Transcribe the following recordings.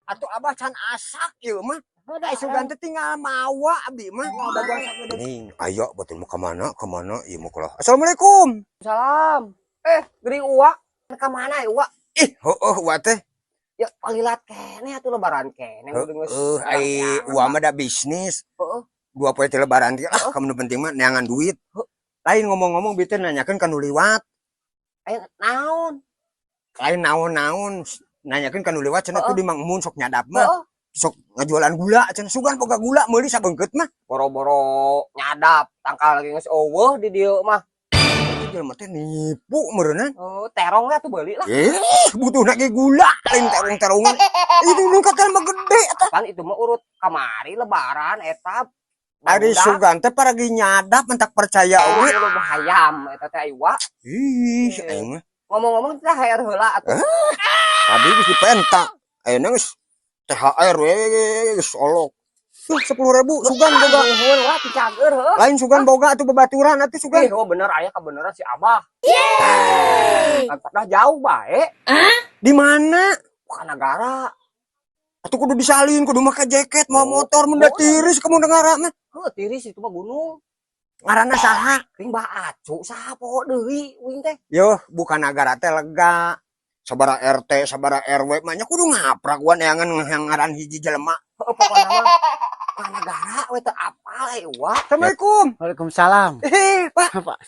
Atuh Abah can asak ieu mah. Da sugan teh tinggal mawa abdi mah. Dagoan sagede. Nih, ayo betul mau kemana? Kemana? Ieu mau kelah. Assalamualaikum. Salam. Eh, gering Uwa. Ka mana ya, Uwa? Ih, heueuh Uwa teh. Ya, palilat keneh atuh lebaran keneh udah geus. Heueuh, ai Uwa mah da bisnis. Heeh. 2 poe teh lebaran teh ah, kamu nu penting mah neangan duit. Lain ngomong-ngomong bi teh nanyakeun ka nu liwat. Aya naon? Lain naon-naon, nanyakeun ka nu liwat cenah tuh di Mang Emun sok nyadap mah. Sok ngajualan gula cenah, sugan boga gula meuli sabeungkeut mah. Boro-boro nyadap, tangkal lagi geus euweuh di dieu mah. Itu jelema teh nipu meureunnan. Oh, terong lah tuh beuli lah. Eh, butuh ge gula, lain terong-terongan. Itu nu katel mah gede eta. Pan itu mah urut kamari lebaran eta. Ari sugan teh paragi nyadap mentak percaya oge. Urut hayam eta teh ai Wa. Ih, aing mah. Ngomong-ngomong teh HR heula atuh. Tadi geus dipenta. Ayeuna geus THR we geus olok. Tuh 10.000 sugan boga. Nuhun Wa, picager heuh. Lain sugan boga atuh babaturan atuh sugan. Ih, oh bener aya kebeneran si Abah. Dah jauh bae. Di mana? Bukan negara. Atuh kudu disalin, kudu make jaket, mau motor mun da tiris kamu negara mah. Heuh, tiris itu mah gunung. Ngaranna saha? Ring Bah Acu saha poho deui uing teh. Yo, bukan nagara teh lega. Sabara RT, sabara RW mah nya kudu ngaprak gua neangan yang ngaran hiji jelema. Heuh, pokona mah bukan negara we teu apal ai Wa. Assalamualaikum. Waalaikumsalam. Eh, Pak. Pak.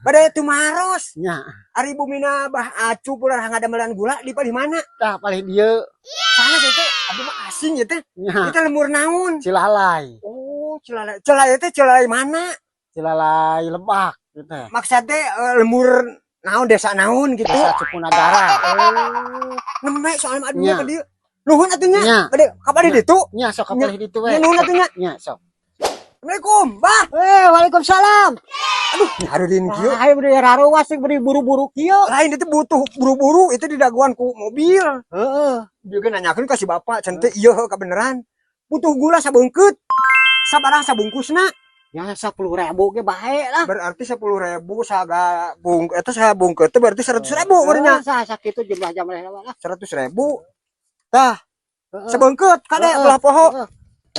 Pada tumaros. Nya, Ari bumina Bah Acu pula ngadamelan gula di palih mana? Tah palih dieu. Sana teh abdi mah asing ya teh. Nya, Kita lembur naon? Cilalai. Oh, Cilalai. Cilalai teh Cilalai mana? Cilalai Lebak gitu teh. Maksudnya lembur naon, desa naon gitu. Desa Cupunagara. Oh, nembe soalnya mah Nya. ka dieu. Nuhun atuh nya. Nya. Bade kapan di ditu? Nya sok ka palih ditu we. Nya nuhun atuh nya. Nya sok. Assalamualaikum, Bah. Eh, waalaikumsalam. Aduh, nyarurin kieu. Wah, ayo beri raruas sing beri buru-buru kieu. Lain itu butuh buru-buru itu didaguan ku mobil. Heeh. Juga nanyakeun ka si bapak, cenah teh ieu kebeneran. Butuh gula sabeungkeut. Sabaraha sabungkusna? Ya 10.000 ge bae lah. Berarti 10.000 saga bung eta sabungkeut teh berarti 100.000 meureunnya. Sa sakitu jumlah jam lah. 100.000. Tah, Heeh. sabeungkeut kade Heeh. belah poho. Heeh.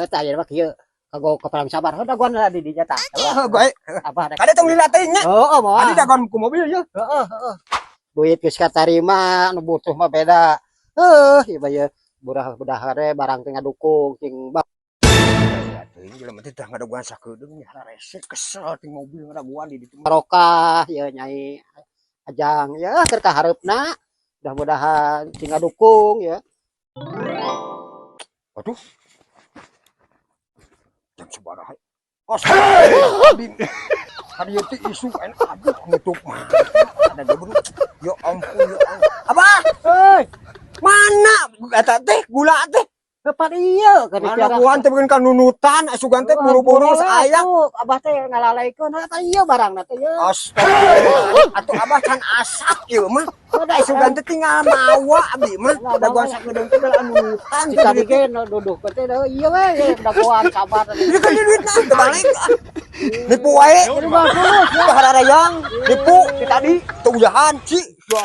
Eta aya mah kieu. Kagok kepalang sabar. Heuh dagoan lah di dinya tah. Heeh, goe. Abah rek. Kade tong lila teh nya. Heeh, moal. Adi dagoan ku mobil ya. Heeh, heeh. Duit geus katarima, nu butuh mah beda. Heuh, ieu mah ye budah-budah hare barang teh ngadukung cing Teuing jelema teh tah ngadaguan sakedeung nya rese kesel ting mobil ngadaguan di ditu. Barokah ya Nyai Ajang ya keur kahareupna mudah-mudahan cing ngadukung ya. Aduh. Jam sabaraha? Astagfirullahaladzim. Tadi itu isu enak aduh nutup mah. Ada gebru. Ya ampun, ya ampun. Abah, Heuy, mana eta teh gula teh? Kapan iya keur Mana guan teh bukan kanunutan, asugan teh buru-buru aya. Abah teh ngalalaikeun apa iya barangna teh ye. Astagfirullah. Atuh Abah can asak ieu mah. Asugan teh tinggal mawa abdi mah. Dagoan sakedeung teh bela nunutan. Si tadi ge nu duduh teh iya we ye dagoan sabar. Ieu kan duit nah teu balik. Nipu wae. Jadi mah tulus ya. Hararayang, nipu ti tadi teu ujahan ci. Wah.